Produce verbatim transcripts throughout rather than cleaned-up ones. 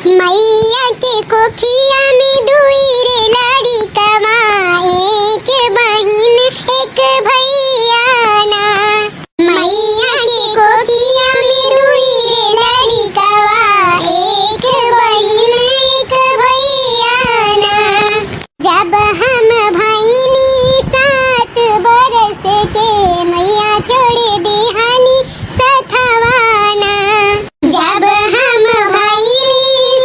मैया के कोखिया में दुई रे लड़िकवा, एक बहिन एक भैया ना। मैया के कोखिया में दुई रे लड़िकवा, एक बहिन एक भैया ना। जब हम भइनी सात बरस के, मैया छोड़ दिहली सथवा ना। जब हम भइनी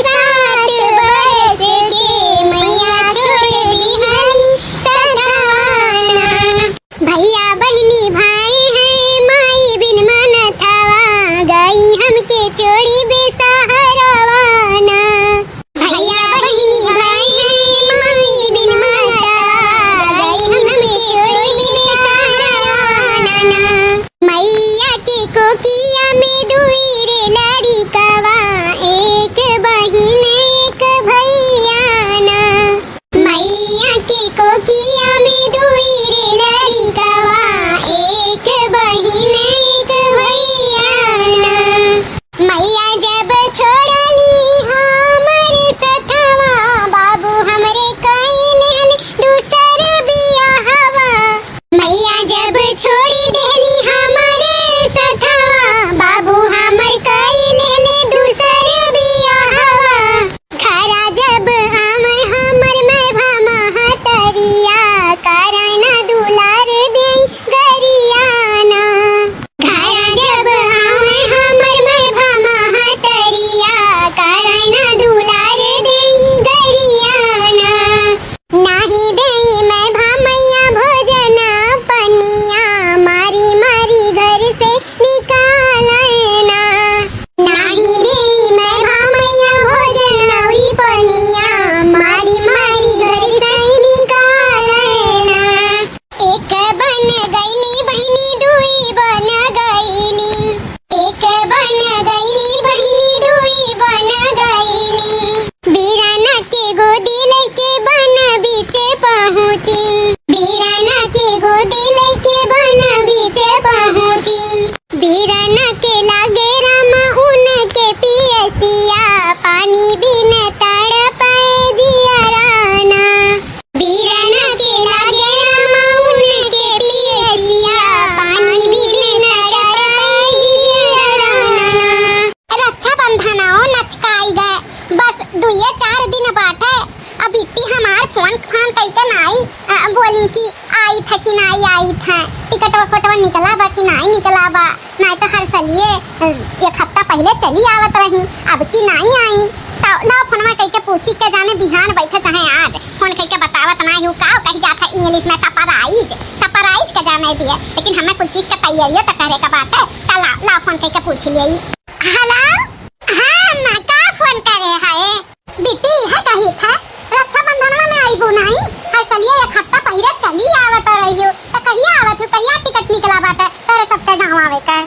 सात बरस के, मैया छोड़ दिहली सथवा ना। भैया बहिनी भाई है, माई बिन मनथवा, गई हमके छोड़ी बेसहारवा ना। भैया बहिनी भाई है, माई बिन मनथवा, गई हमके छोड़ी बेसहारवा ना। मैया के कोखिया में दुई रे लड़िकवा, एक बहिन एक भैया ना। मैया के कोखिया में दुई रे लड़िकवा, एक बहिन एक भैया ना। मैया जब छोड़ली हमरे सथवा, बाबू हमरे कइले दूसर बियाहवा। मैया जब छोड़ी देहली हमरे सथवा, बाबू हमर कइले दूसर बियाहवा। घरा जब आवे हमर मैभा महतरिया, करना दुलार देई गरिया ना। घरा जब आवे हमर मैभा महतरिया, करना दुलार देई गरिया ना। नाही देई मैभा मैया भोजन पनिया, मारी मारी घर से निकालना। नाही देई मैभा मैया भोजन औरी पनिया, मारी मारी घर से निकालना। एक बन गईली बहिनी, दुई बन गईली। एक बन गईली बहिनी, दुई बन गईली। बीराना के गोदी लइके बन बीचे पहुँची। बीराना के गोदी लइके बन बीचे पहुँची। बीराना के लागे रामा उनके पियसिया, पानी बिन तड़पे जियरा ना। बीराना के लागे रामा उनके पियसिया, पानी बिन तड़पे जियरा ना। रक्षाबंधन आओ नचकाई गए, बस दुइये चार दिन बाटे। अब बिट्टी हमार फोन फान कइके नाई, अ, बोली कि आई था कि नाई आई था, टिकटवा फोटवा निकला बा कि नाई निकला बा, नाई तो हर सलिए, अ, एक हफ्ता पहिले चली आवत रही, अब की नाई आई। तो लाओ फोनवा कइके पूछी के जाने बिहान बैठे चाहे आज, फोन कइके बतावत नाई हूँ, का कही जात है इंग्लिश में surprise, surprise के जाने दिए, लेकिन हमें कुल चीज के तैयारियों तो करे के बाटे। तो लाओ, लाओ फोन कइके पूछ लिए। हेलो, हाँ अम्मा, का फोन करे है? बिट्टी, इहे कही था, रक्षाबंधनवा में आईबू नाई? हर सलिए एक हफ्ता पहिले चली आवत रहियो, त कहिया आवत हूँ, कहिया टिकट निकला बाटे तोरे सबके गाँव आवे का?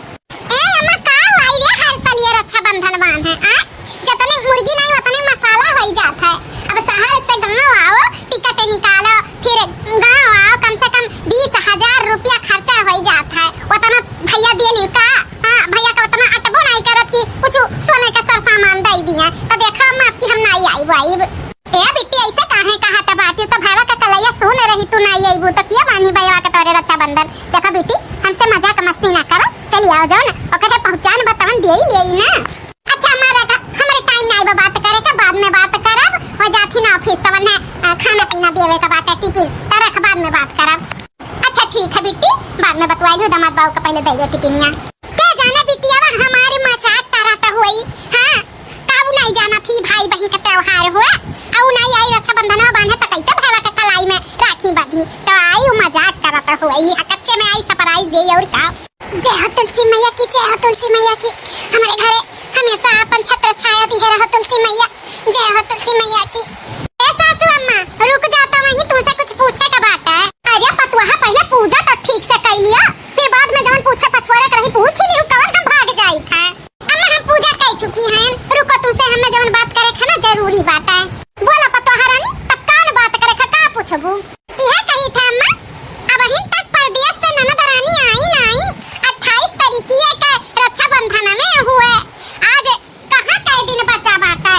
ए अम्मा, का आई रे, हर सलिए रक्षाबंधन बांधे, आ? जतने मुर्गी नाई, उतने मसाला होई जात है। अब शहर से गाँव आओ, टिकट निकालो, फिर गाँव आओ, कम से कम बीस हजार रुपया खर्चा होई जात है। उतना भैया दिए लियो का? हाँ, भैया का उतना अटबो नाई करत कि कुछ सोने का सर सामान दे दिए। तो देखा अम्मा, अब की हम नाई आइब, आइब। ए बिट्टी, ऐसे काहे कहत बाटी? तो भैया का कलैया सुन रही, तू नाई आइबू तो किया बानी भैया के तोरे रक्षाबंधन। देखा बिट्टी, हमसे मजाक मस्ती ना करो, चली आओ जाओ ना, ओकरे पहचान बतावन दिए ही लिया ना। अच्छा अम्मा, रखा, हमरे टाइम नाई बा बात करे का, बाद में बात करब। वो जात ही ना ऑफिस, तवन है, अ, खाना पीना देवे का बाटे, टिफिन, त रख, बाद में बात करब। अच्छा ठीक है बिट्टी, बाद में बतवाई लू, दामाद बाबू का पहिले दे दे टिफिनिया। के जाने बिटिया, हमारे मजाक करत होई, हाँ, का उ नाई जाना थी भाई बहन का त्योहार हुआ, आ उ नाई आई रक्षाबंधनवा बांधे त कैसे भावा के कलाई में राखी बांधी, तो आई उ मजाक करत होई, कच्चे में आई surprise दे और का। जय हो तुलसी मैया की, जय हो तुलसी मैया की। हमारे घरे हमेशा आपन छत्र छाया दिहे रहो तुलसी मैया। जय हो तुलसी मैया की। ए सासू अम्मा, रुक जाता वहीं, तुमसे कुछ पूछे का बात है। अरे पतुआ, पहले पूजा तो ठीक से कर लिया, फिर बाद में जवन पूछे पछोरे के रही पूछ ही लियो, कवन हम भाग जाई था। अम्मा हम पूजा कर चुकी हैं, रुको तुमसे हमें जवन बात करे खाना जरूरी बात है। बोला पतुआ रानी, तब कौन बात करे खा, का पूछबू? यह कही था अम्मा, अब हिन तक परदेश से ननद रानी आई ना आई, अट्ठाईस तारीखिए के रक्षाबंधन में हुए। आज कहाँ कई दिन बचा बाटे,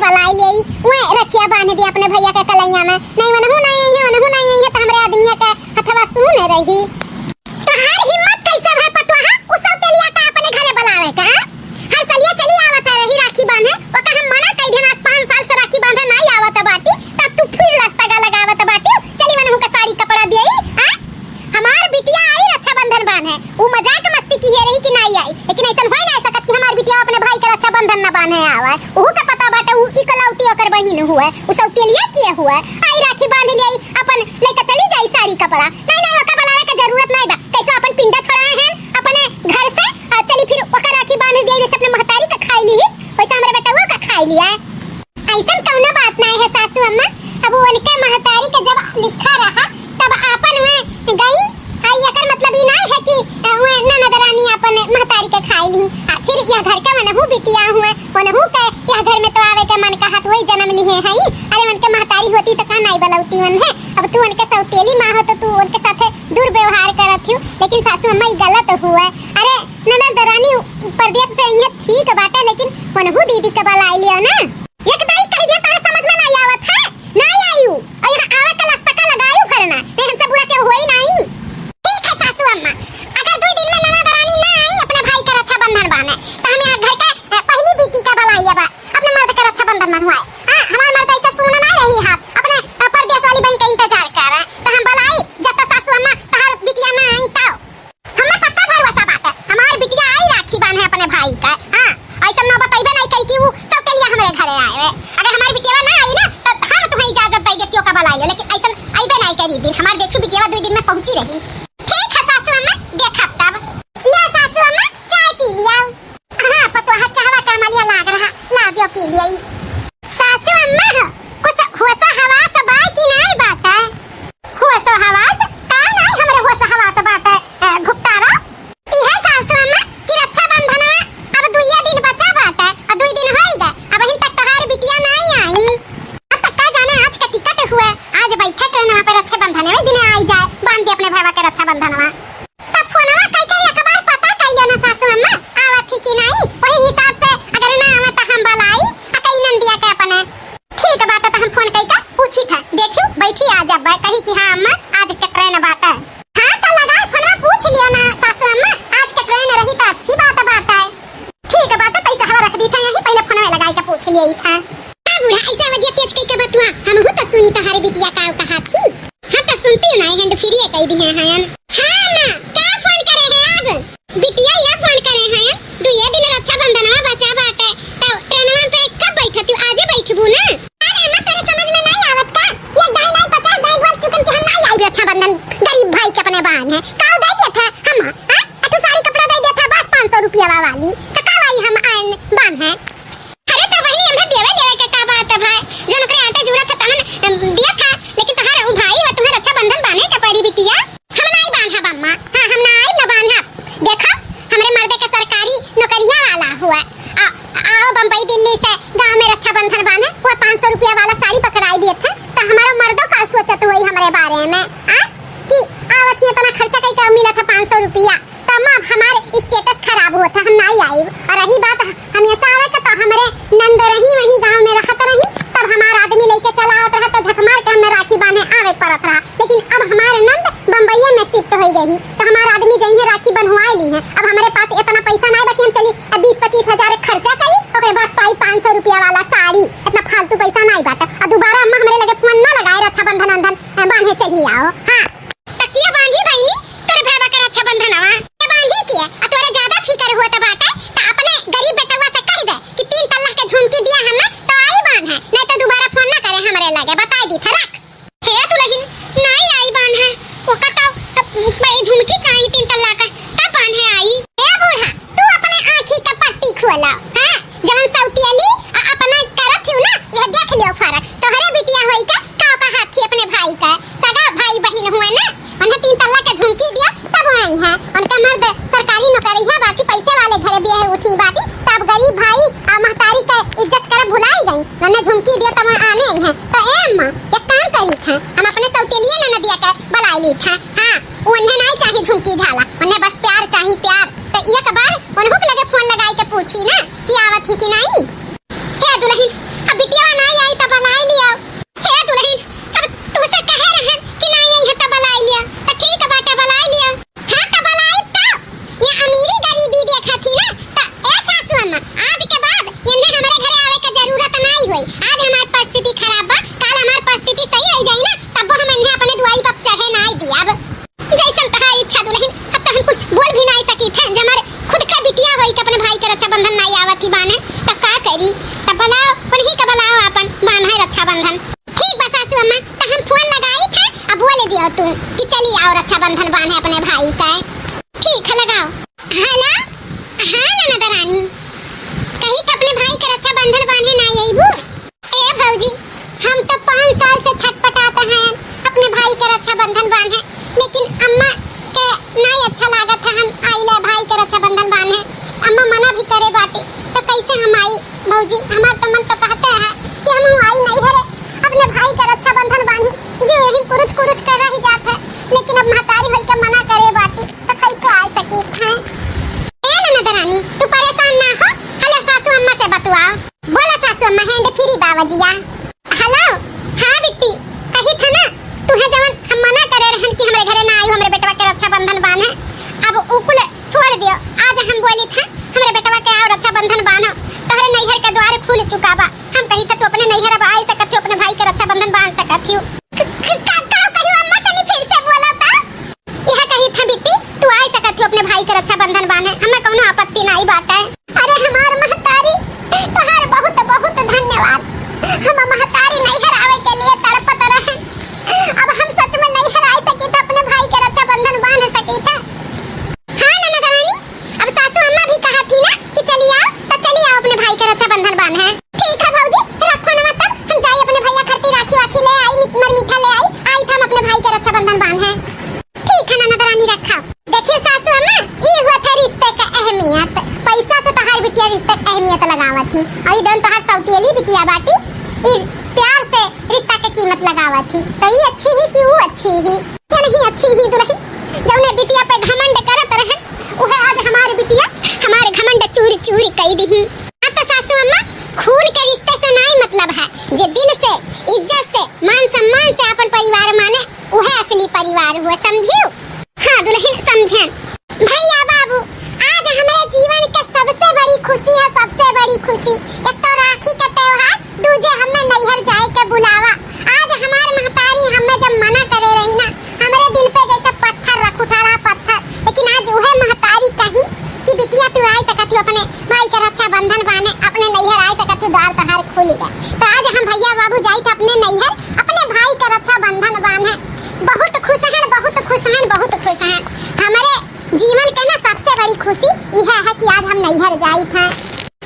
बलाई लेई, उहे रखिया बांध दिया अपने भइया के कलैया में। नहीं, वनहु नहीं आई है, वनहु नहीं आई है, तो हमरे आदमिया के हथवा सून रही। तोहार हिम्मत कैसे भय पतोहा, उ सौतेलिया का अपने घरे बलावे का, हाँ? हर सलिया चली आवत है रही राखी बांधे, ओका हम मना कई देना, पाँच साल से राखी बांधे नहीं आवत बाटी, तब तू फिर लस्तगा लगावत बाटी, चली वनहु का साड़ी कपड़ा देई, हाँ? हमार बिटिया आई रक्षाबंधन बांधे, उ मजाक मस्ती किहे रही कि नाई आई, लेकिन ऐसन होई ना सकत कि हमार बिटिया अपने भाई के रक्षाबंधन न बांधे आवे। उहू के पता बाटे उ इकलौती ओकर बहिन हुए, उ सौतेलिया किहे हुए। आई राखी बांध लियाई, अपन लइका चली जाई साड़ी कपड़ा। नहीं, नहीं, ओका बुलावे के जरूरत नहीं बा। कैसे अपन पिंडा छोड़ाए हैं अपने घर से, आ चली फिर ओका राखी बांध दिया, जैसे अपने महतारी के खाई ली, वैसे हमरे बेटवा का खाई लिया। ऐसन कौनो बात नाई है सासू अम्मा। अब उनके महतारी के जब लिखा रहा, तब आपन में गई। आ, एकर मतलब ई नाई है कि, अ, वे ननद रानी आपन महतारी के खाई ली। आखिर यह घर के वनहु बिटिया हुए, वनहु के यह घर में तो आवे के मन कहत, वही जन्म लिहे हई। अरे, उनके महतारी होती तो का नाई बलौती वन है? अब तू उनके सौतेली माँ हो, तो तू उनके साथे दुर्व्यवहार करत हियो, लेकिन सासू अम्मा, ई गलत हुए। अरे, ननद रानी परदेस से ये ठीक बाटे, लेकिन वनहु दीदी के बलाई लियो ना। एक दाई कह दिया, तारे समझ में नाई आवत है, नाई आयु। और यहाँ आवे के लस्तका लगायु भरना, नहीं हमसे बुरा केहू होई नाई। ठीक है सासू अम्मा, अगर दुई दिन में ननद रानी ना आई अपने भाई के रक्षाबंधन बांधे, तो हम यहाँ घर के, अ, पहली बेटी का बलाई अब अपने मर्द के रक्षाबंधन बंधवाए। हाँ, हमार मर्द ऐसे सुन ना रही हाथ, अपने, अ, परदेस वाली बहन के इंतजार कर रहे, तो हम बलाई जब तक सासू अम्मा तहार बिटिया ना आई तब। हमें पक्का भरोसा बाटे, हमार बिटिया आई राखी बांधे अपने भाई का। हाँ, ऐसन ना बतइबे नहीं करी कि उ सौतेलिया हमरे घरे आए। अगर हमार बिटिया ना आई ना, तो हम तुम्हें इजाजत दे दे, क्यों का बलाई ले, लेकिन ऐसन अइबे नहीं करी दिन। हमार देखी बिटिया दुई दिन में पहुंची रही। ठीक है सासू अम्मा, देखब तब। या सासू अम्मा, चाय पी लिया। हाँ, पतोहा चाहवा का मलिया लाग रहा, ला दियो पी लिया। सासू अम्मा, कुछ होसा हवास बा कि नहीं बाटे? होसो हवास? का नाई हमरे होस हवास बाटे, अ, घुपतारा? इहे सासू अम्मा कि रक्षाबंधनवा अब दुइये दिन बचा बाटे, अ, दुई दिन होई गए, अबहिन तक तोहार बिटिया नाई आई। अब तक का जाने आज का टिकट हुए, आज बैठे ट्रेनवा पे रक्षाबंधनवे दिने आई जाए, बांध दे अपने भैया के रक्षाबंधनवा। तब फोनवा कई के एक बार पता कइले ना सासू अम्मा, आवत ही कि नाई, वही हिसाब से अगर ना आवे त हम बलाई, अ, कई नंदिया के अपने। ठीक बाटे, त हम फोन कई के पूछी था। देखियो, बैठी आ जब कही कि हाँ अम्मा, आज के ट्रेन बाटे। हाँ, त लगाए फोनवा पूछ लियो ना सासू अम्मा, आज के ट्रेन रही त अच्छी बात बाटे। ठीक बाटे, तई चाहवा रख दी था यही, पहले फोनवा लगाए के पूछ लियो था। आ बूढ़ा, ऐसे आवाजिया तेज कई के बतुआ, हमहू त सुनी तोहारे बिटिया का कहा थी। हाँ, त सुनती हूँ ना, hand free कई दी है, हाँ। हाँ अम्मा, का फोन करे है अब? बिटिया, या फोन करे हैं, दुइये दिन रक्षाबंधनवा बचा बाटे, त ट्रेनवा पे कब बैठत तू? आजे बैठबू ना? अरे अम्मा, तोरे समझ में नहीं आवत का? ये दाई नाई पचास दाई बोल चुकन कि हम नहीं आई रक्षाबंधन, गरीब भाई के अपने बहन है, का दे देत है हम, हाँ? आ तू साड़ी कपड़ा दे देत है बस पाँच सौ रुपया वाली, त का लाई हम आयन बांध है? अरे त बहिनी, हमरे देवे लेवे के का बात है भाई, जो ओकरे आटे जूरा था तहन, अम, दिया था, लेकिन तोहार उ भाई वा तुम्हें रक्षाबंधन बांधे के पड़ी बिटिया। हम नाई बांधब अम्मा, हाँ, हम ना आइब ना बांधब। देखो, हमरे मर्दे के सरकारी नौकरिया वाला हुआ, आ, आओ बम्बई दिल्ली से गाँव में रक्षाबंधन बांधे, वो पाँच सौ रुपया वाला साड़ी पकड़ाई दिए थे, तो हमारा मर्दों का सोचत हुई हमरे बारे में, आ, कि आवत ही इतना खर्चा कई के मिला था पाँच सौ रुपया, तो अम्मा अब हमारे status खराब होत है, हम नाई आइब। और रही बात हमेशा आवे के, तो हमरे नंद रही, वही गाँव में रहत रही, तब हमार आदमी लेके चला आवत रहा, तो झक मार के हमें राखी बांधे आवे के पड़त रहा। लेकिन अब हमार नंद बम्बईया में shift हो गई, तो हमार आदमी जइहे राखी बंधवाए ली है। अब हमरे पास इतना पैसा नाई बा कि हम चली अब बीस पच्चीस हजार खर्चा करी, ओकरे बाद पाई पाँच सौ रुपया वाला साड़ी, इतना फालतू पैसा नाई बाटे। और दोबारा अम्मा हमरे लगे फोन ना लगाए, रक्षाबंधन अंधन, अ, बांधे चली आओ। हाँ। तकिया बांधी बहिनी, तोरे भैया के रक्षाबंधनवा। ये बांधी के, आ तोरे ज्यादा फिकर होत बाटे, त अपने गरीब बेटवा से कह दे कि तीन तल्ला के झुमकी दिया हमें, तो आई बांधे, नहीं तो दोबारा फोन ना करे हमरे लगे, बताई दी था, रख। हे दुलहिन, नाई आई बांधे, ओका तो, भाई झुमकी चाही तीन तल्ला का, तब बांधे आई। ए बूढ़ा, तू अपने आँखी का पट्टी खोला, हाँ? जवन सौतियली अ-, अपना करत हिउ ना, यह देख लियो फर्क। तोहरे बिटिया होई का, का ओका हाथी अपने भाई का, सगा भाई बहिन हुए ना, उन्हें तीन तल्ला के झुमकी दिया, तब आई है। उनका मर्द सरकारी नौकरिया बाटी, पैसे वाले घरे बियाहे उठी बाटी, तब गरीब भाई अ महतारी का इज्जत करब भुलाई गई। उन्हें झुमकी दिया, तब आने आई है। तो ए अम्मा, एक काम करी था, हम अपने सौतेलिए ननदिया के बुलाई ली था। हाँ, उन्हें नहीं चाही झुमकी झाला, उन्हें बस प्यार चाही, प्यार। तो एक बार उन्हों के लगे फोन लगाई के पूछी ना कि आवत ही कि नहीं। हे दुलहिन, अब बिटिया भाई के रक्षाबंधन नाई आवत ही बान्हे, त का करी? त बुलाओ, उन्हीं का बुलाओ, आपन बान्हे रक्षाबंधन। ठीक बा सासू अम्मा, त हम फोन लगाई थे, अब बोले दियो तू कि चली आओ रक्षाबंधन बान्हे अपने भाई का। ठीक है, लगाओ। हेलो, हाँ ननद रानी, कही थे अपने भाई के रक्षाबंधन बान्हे नाई अइबू? ए भौजी, हम तो पाँच साल से छटपटात हैं अपने भाई के रक्षाबंधन बान्हे, लेकिन अम्मा के नाई अच्छा लागत है हम आइले भाई के रक्षाबंधन बान्हे। अम्मा मना भी करे बाटी, तो कैसे हम आई भौजी? हमार तो मन तो कहते है कि हम आई नैहरे अपने भाई के रक्षाबंधन बान्ही, जो यही कुरुच कुरुच कर रही जात है, लेकिन अब महतारी होई के मना करे बाटी, तो कैसे आ सकी है? ए ननद रानी, तू परेशान ना हो, हले सासू अम्मा से बतुआओ। बोला सासू अम्मा, hand free बावजिया। हेलो, हाँ बिट्टी, कही था ना, तुहे जवन हम मना करे रहन कि हमरे घरे ना आयु, हमरे बेटवा के रक्षाबंधन बान्हे, अब उ कुल छोड़ दियो। आज हम बोली था, हमरे बेटवा के आओ रक्षाबंधन बान्हो, तोहरे नैहर के द्वार खुल चुका बा। हम कही था तू अपने नैहर अब आ सकत हो, अपने भाई के रक्षाबंधन बांध सकत हो। क-, क-, का, का कही अम्मा, तनी फिर से बोला था। यह कही था बिट्टी, तू आ सकत हो अपने भाई के रक्षाबंधन बांधे, हमें कौनो आपत्ति नाई बाटे। अरे हमार महतारी, तोहार बहुत बहुत धन्यवाद। हम महतारी नैहर आवे के लिए तड़पत रहे, अब हम सच में नैहर आ सकी था, अपने भाई के रक्षाबंधन बांध सकी था। हाँ ननद रानी, अब सासू अम्मा भी कहा थी ना कि चली आओ, तो चली आओ अपने भाई के रक्षाबंधन बांधे। ठीक है भौजी, रखो ना, तब हम जाई अपने भैया खरती राखी वाखी ले आई, मी-, मर मीठा ले आई, आई था हम अपने भाई के रक्षाबंधन बांधे। ठीक है ननद रानी, रखा। देखिए सासू अम्मा, ई हुआ था रिश्ते का अहमियत। पैसा से तोहार बिटिया रिश्ते का अहमियत लगावत थी, और ई दोनों तोहार सौतेली बिटिया बाटी, ई प्यार से रिश्ता के कीमत लगावत थी। तो ई अच्छी ही कि वो अच्छी ही? ये नहीं अच्छी ही दुल्हन, जौने बिटिया पे घमंड करत रहन, उहे आज हमार बिटिया हमार घमंड चूर चूर कई दिही। अब तो सासू अम्मा, खून के रिश्ते से नाई मतलब है, जे दिल से, इज्जत से, मान सम्मान से अपन परिवार माने, उहे असली परिवार हुए, समझियो? हाँ दुल्हन, समझेन। भैया बाबू, आज हमरे जीवन के सबसे बड़ी खुशी है, सबसे बड़ी खुशी। एक तो राखी का त्योहार, दूजे हमें नैहर जाए के बुलावा। आज हमार महतारी हमें जब मना करे रही ना, हमरे दिल पे जैसे पत्थर रख उठा रहा, पत्थर। लेकिन आज उहे महतारी कही कि बिटिया तू आ सकत हो अपने भाई के रक्षाबंधन बांधे, अपने नैहर आ सकत हो, द्वार तोहार खुल गए। तो आज हम भैया बाबू जाइत अपने नैहर, अपने भाई के रक्षाबंधन बांधे। बहुत खुश हैं, बहुत खुश हैं, बहुत खुश हैं। हमरे जीवन के ना सबसे बड़ी खुशी यह है कि आज हम नैहर जाइत हैं।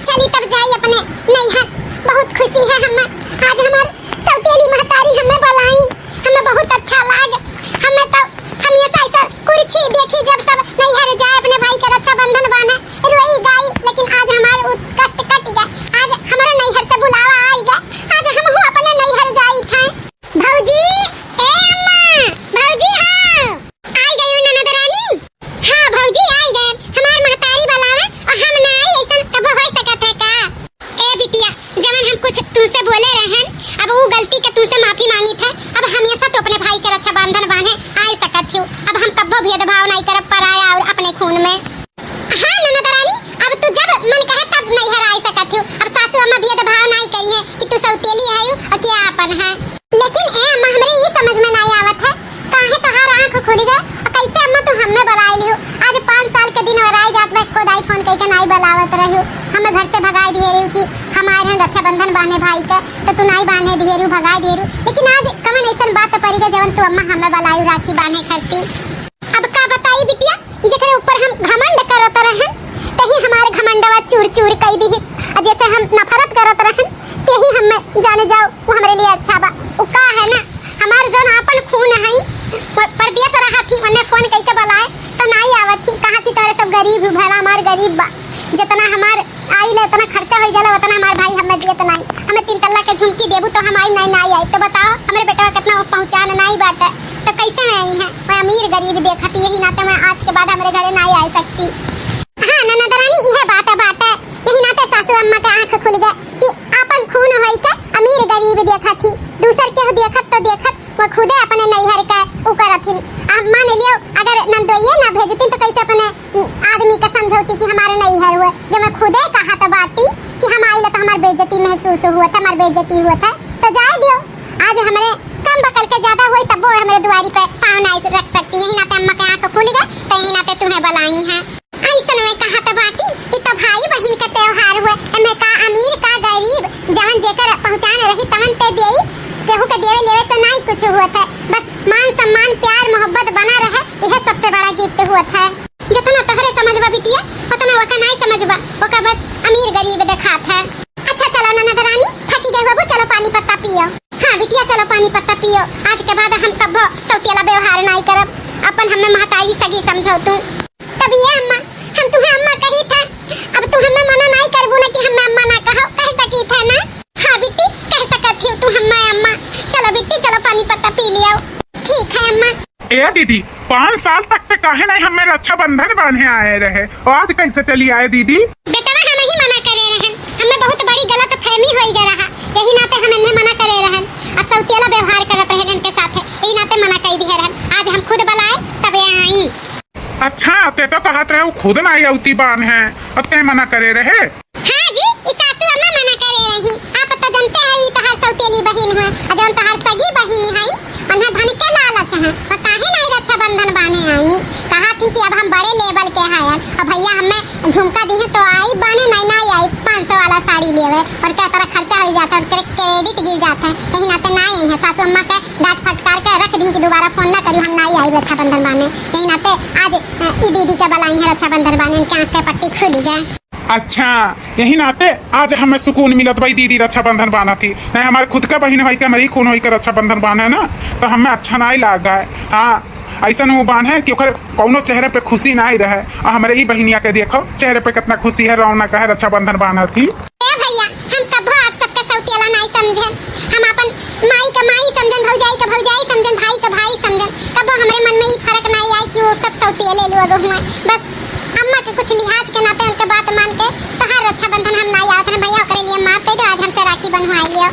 चली तब जाई अपने नैहर, बहुत खुशी है हमें। आज हमार सौतेली महतारी हमें बुलाई, हमें बहुत अच्छा लाग। हमें तो हमेशा ऐसा कुर्सी देखी जब सब नैहर जाए अपने भाई के रक्षाबंधन बांधे, रोई गाई, लेकिन आज हमार उ कष्ट कट गए। आज हमारे नैहर से बुलावा आई गए, आज हम हूँ अपने नैहर जाइत हैं। भौजी, ए अम्मा, भौजी, हाँ। आई गई हो ननद रानी? हाँ भौजी, आई गए। हमार महतारी बुलावे और हम ना आई, ऐसन कबो हो सकत है का? ए बिटिया, जवन हम कुछ तुमसे बोले रहन, अब वो गलती के तुमसे माफी मांगी थे। अब हमेशा तो अपने भाई के रक्षाबंधन बांधे आ सकत हो। अब हम कब्बो भेदभाव नहीं करब पराया और अपने खून में। हाँ ननद रानी, अब तू जब मन कहे तब नैहर आ सकत हो। अब सासू अम्मा भेदभाव नहीं करी है कि तू सौतेली है और क्या आपन है। लेकिन ए अम्मा, हमरे ई समझ में नाई आवत है, काहे तोहार आँख खुल गए और कैसे अम्मा तू हमें बुलाए लियो? आज पाँच साल के दिन वराई जात बा, एको दाई फोन कइके नाई बुलावत रहियो। हमें घर से भगाए दिए रहियो कि हम आए हैं रक्षाबंधन बांधे भाई के, तो तू नाई बांधे दिए रहियो, भगाए दिए रहियो। लेकिन आज कवन ऐसन बात पड़ी गए जवन तू अम्मा हमें बुलायो राखी बांधे खरती? अब का बताई बिटिया, जेकरे ऊपर हम घमंड करत रहन, तही हमार घमंडवा चूर चूर कई दिहिस। और जैसे हम नफरत करत रहन, तेही हमें जाने जाओ, वो हमरे लिए अच्छा बा। वो का है ना, हमार जौन आपन खून है, प-, परदेस रहा थी, उन्हें फोन कइके बुलाए, तो नाई आवत थी, कहा थी, "तोरे सब गरीब ही भला, हमार गरीब बा, जितना हमार आइले, उतना खर्चा हो जाला, उतना हमार भाई हमें दियत नाई। हमें तीन तल्ला के झुमकी देबू तो हम आई, नाई, नाई आई।" तो बताओ, हमरे बेटवा कितना पहुँचान नाई बाटे, तो कैसे में आई है? मैं अमीर गरीब देखती, यही नाते मैं आज के बाद हमरे घरे नाई आ सकती। हाँ ननद रानी, इहे बात बाटे, यही नाते सासू अम्मा के आँख खुल गए कि आपन खून होई के अमीर गरीब देखत ही, दूसर के देखत तो देखत वो खुदे अपने नैहर के उ करत ही। अब मान लियो अगर नंदोइये ना भेजती तो कैसे अपने आदमी के समझौती कि हमारे नैहर हुए, जब मैं खुदे कहत बाटी कि हम आइले तो हमार बेइज्जती महसूस हुआ था, हमार बेइज्जती हुआ था, तो जाए दियो। आज हमरे कम बकल के ज्यादा होई तब वो हमरे दुआरी पे पाँव ना रख सकती। यही नाते अम्मा के आँख खुल गए तो यही नाते तुम्हें बुलाई हैं। ऐसन में कहत बाटी कि तो भाई ओका नाई समझबा, ओका बस अमीर गरीब देखात है। अच्छा चलो ननद रानी, थकी गए होबो, चलो पानी पत्ता पियो। हाँ बिटिया, चलो पानी पत्ता पियो। आज के बाद हम कब्बो सौतियला व्यवहार नाई करब। अपन हमें महतारी सगी समझो तू। तब ये अम्मा, हम तुम्हें अम्मा कही थे, अब तू हमें मना नाई करबू ना कि हमें अम्मा ना कहो, कह सकी थे ना। हाँ बिट्टी, कह सकत ही तू हमें अम्मा। चलो बिट्टी, चलो पानी पत्ता पी लियो। ठीक है अम्मा। ए दीदी, पाँच साल तक ते काहे नाई हमें रक्षाबंधन बांधे आए रहे, और आज कैसे चली आए दीदी? बेटवा, हम ही मना करे रहन, हमें बहुत बड़ी गलत फहमी होई गए रहा, यही नाते हम इन्हें मना करे रहन। अब सौतियला व्यवहार करत रहे इनके साथ, यही नाते मना कर दिए रहन। आज हम खुद बुलाए तब ये आई। अच्छा, ते तो कहत रहे वो खुद नाई आवती बांधे, और ते मना करे रहे। हाँ जी, ई सासू अम्मा मना करे रही। आप तो जानते हैं, ई तोहार सौतेली बहिन है, और जौन तोहार सगी बहिन है, उन्हें धन के लालच है, वो काहे नाई रक्षाबंधन बांधे आई। कहा थी कि अब हम बड़े लेवल के हैं, और भैया हमें झुमका दी है तो आई बांधे, नाई, नाई आई पाँच सौ वाला साड़ी लेवे, और क्या तरह खर्चा हो जाता है, और क्रे-, क्रेडिट गिर जाता है, यही नाते नाई आई है। सासू अम्मा के डांट फटकार के रख दी कि दोबारा फोन ना करी, हम नाई आई रक्षाबंधन बांधे, यही नाते आज, अ, ई दीदी के बुलाई है रक्षाबंधन बांधे, इनके आँख के पट्टी खुली गए। अच्छा, यही नाते आज हमें सुकून मिलत बा, ई दीदी रक्षाबंधन बांधत ही। नहीं, हमारे खुद का बहिन होई के, हमारे ही खून होई के रक्षाबंधन बांधे ना, तो हमें अच्छा नाई लागे। हाँ, ऐसन वो बांधे कि ओकर कौनो चेहरे पे खुशी नाई रहे। और हमारे ई बहिनिया के देखो, चेहरे पे कितना खुशी है, रौनक है, रक्षाबंधन बांधत ही। ए भैया, हम कबो आप सबके सौतियला नाई समझे। हम अपन माई के माई समझन, भौजाई के भौजाई समझन, भाई के भाई समझन। कबो हमरे मन में ई फर्क नाई आई कि वो सब सौतियले लोग हुए। बस अम्मा के कुछ लिहाज के नाते उनके बात मान के तोहार रक्षाबंधन हम नाई आवत हन भैया, ओकरे लिए माफ कर दो, आज हमसे राखी बंधवाई लियो।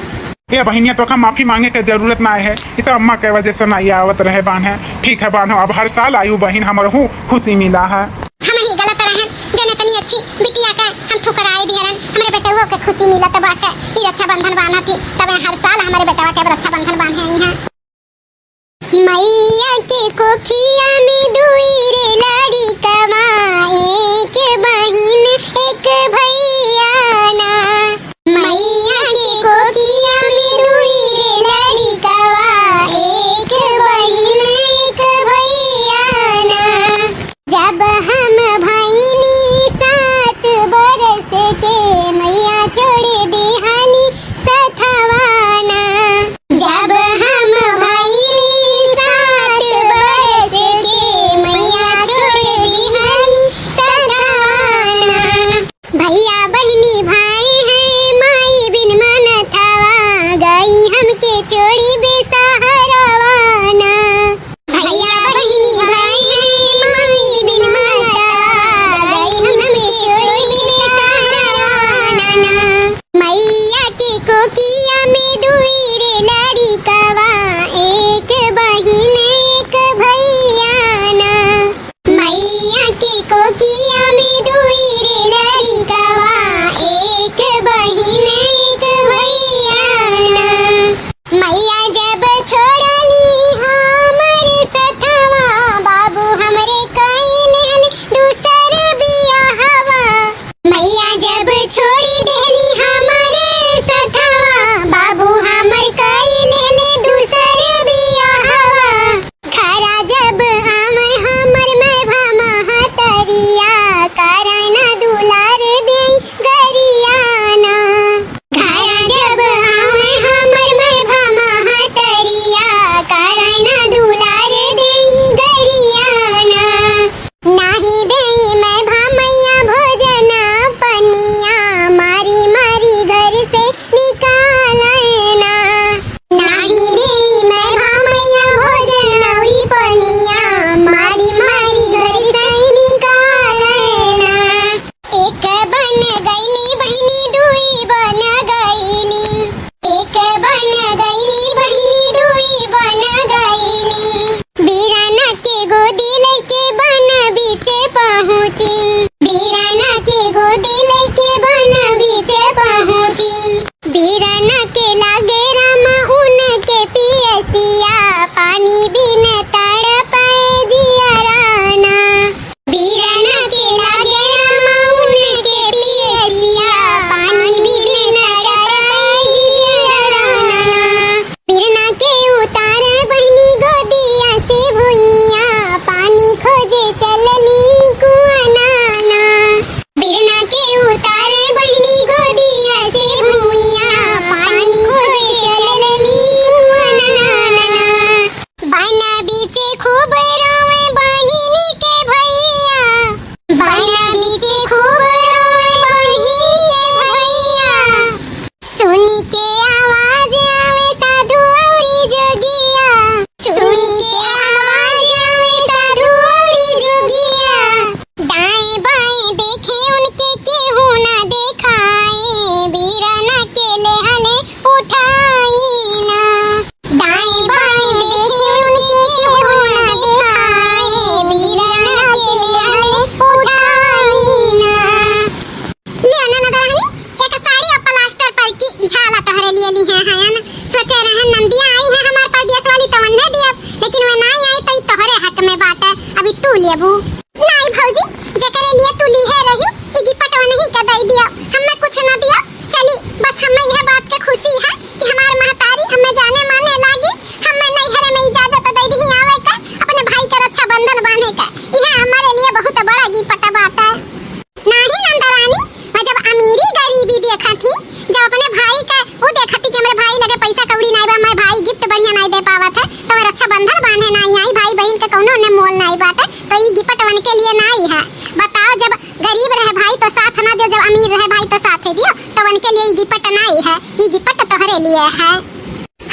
ए बहिनिया, तोका माफी मांगे के जरूरत नाई है, ई तो अम्मा के वजह से नाई आवत रहे बांधे। ठीक है बांधो, अब हर साल आयु बहिन, हमरहू खुशी मिला है। हम ही गलत रहन, जने तनी अच्छी बिटिया के हम ठुकराए दिए रहन, हमरे बेटउओ के खुशी मिलत बाटे, ई रक्षाबंधन बांधत ही, तबे हर साल हमरे बेटवा के अब रक्षाबंधन बांधे आई हैं। मैया के कोखिया में दुई रे लड़िकवा, एक बहिन एक भैया ना। मैया के कोखिया में दुई रे लड़िकवा, एक बहिन एक भैया ना। जब हम भइनी सात बरस के, मैया छोड़ दिहानी सथवा ना। जब देबू। नाई भौजी, जेकरे लिए तू लिहे रहियो, ई गिपट वनही के दई दियो, हम्मे कुछ न दियो। चली, बस हम्मे यह बात के खुशी है कि हमार महतारी हम्मे जाने माने लागी, हम्मे नैहरे में इजाजत दे दिही आवे के, अपने भाई के रक्षाबंधन बांधे के। यह हमारे लिए बहुत बड़ा गिपट बाटे। नाही नंदरानी, मैं जब अमीरी गरीबी देखा थी, जब अपने भाई का वो देखा थी कि हमरे भाई लगे पैसा कौड़ी नाई बा, मैं भाई गिफ्ट बढ़िया नाई दे पावत है, तो मैं रक्षाबंधन बांधे नाई आई, भाई बहिन के कौनो ने मोल नाई बाटे, तो ई गिपट वनके लिए नाई है। बताओ, जब गरीब रहे भाई तो साथ ना दियो, जब अमीर रहे भाई तो साथ ही दियो, तो वनके लिए ई गिपट नाई है, ई गिपट तोहरे लिए है।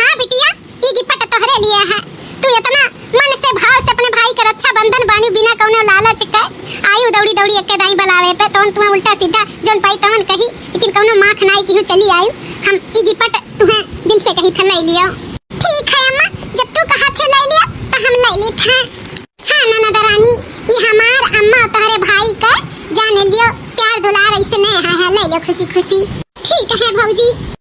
हाँ बिटिया, ई गिपट तोहरे लिए है। तू इतना मन से भाव से अपने भाई के रक्षाबंधन बांधी बिना कौनो लालच के। आयु दौड़ी दौड़ी एक्के दाई बलावे पे, तौन तुम्हें उल्टा सीधा जौन पाई तौन कही, लेकिन कौनो माख नाई किहूँ चली आयु। हम ई गिपट तुम्हें दिल से कही थे ले लियो। ठीक है अम्मा, जब तू कहा थे ले लियो तो हम ले ली थे। हाँ ननद रानी, ये हमार अम्मा तोहरे भाई का जान लियो, प्यार दुलार ऐसे नहीं है, है, ले लियो खुशी खुशी। ठीक है भौजी।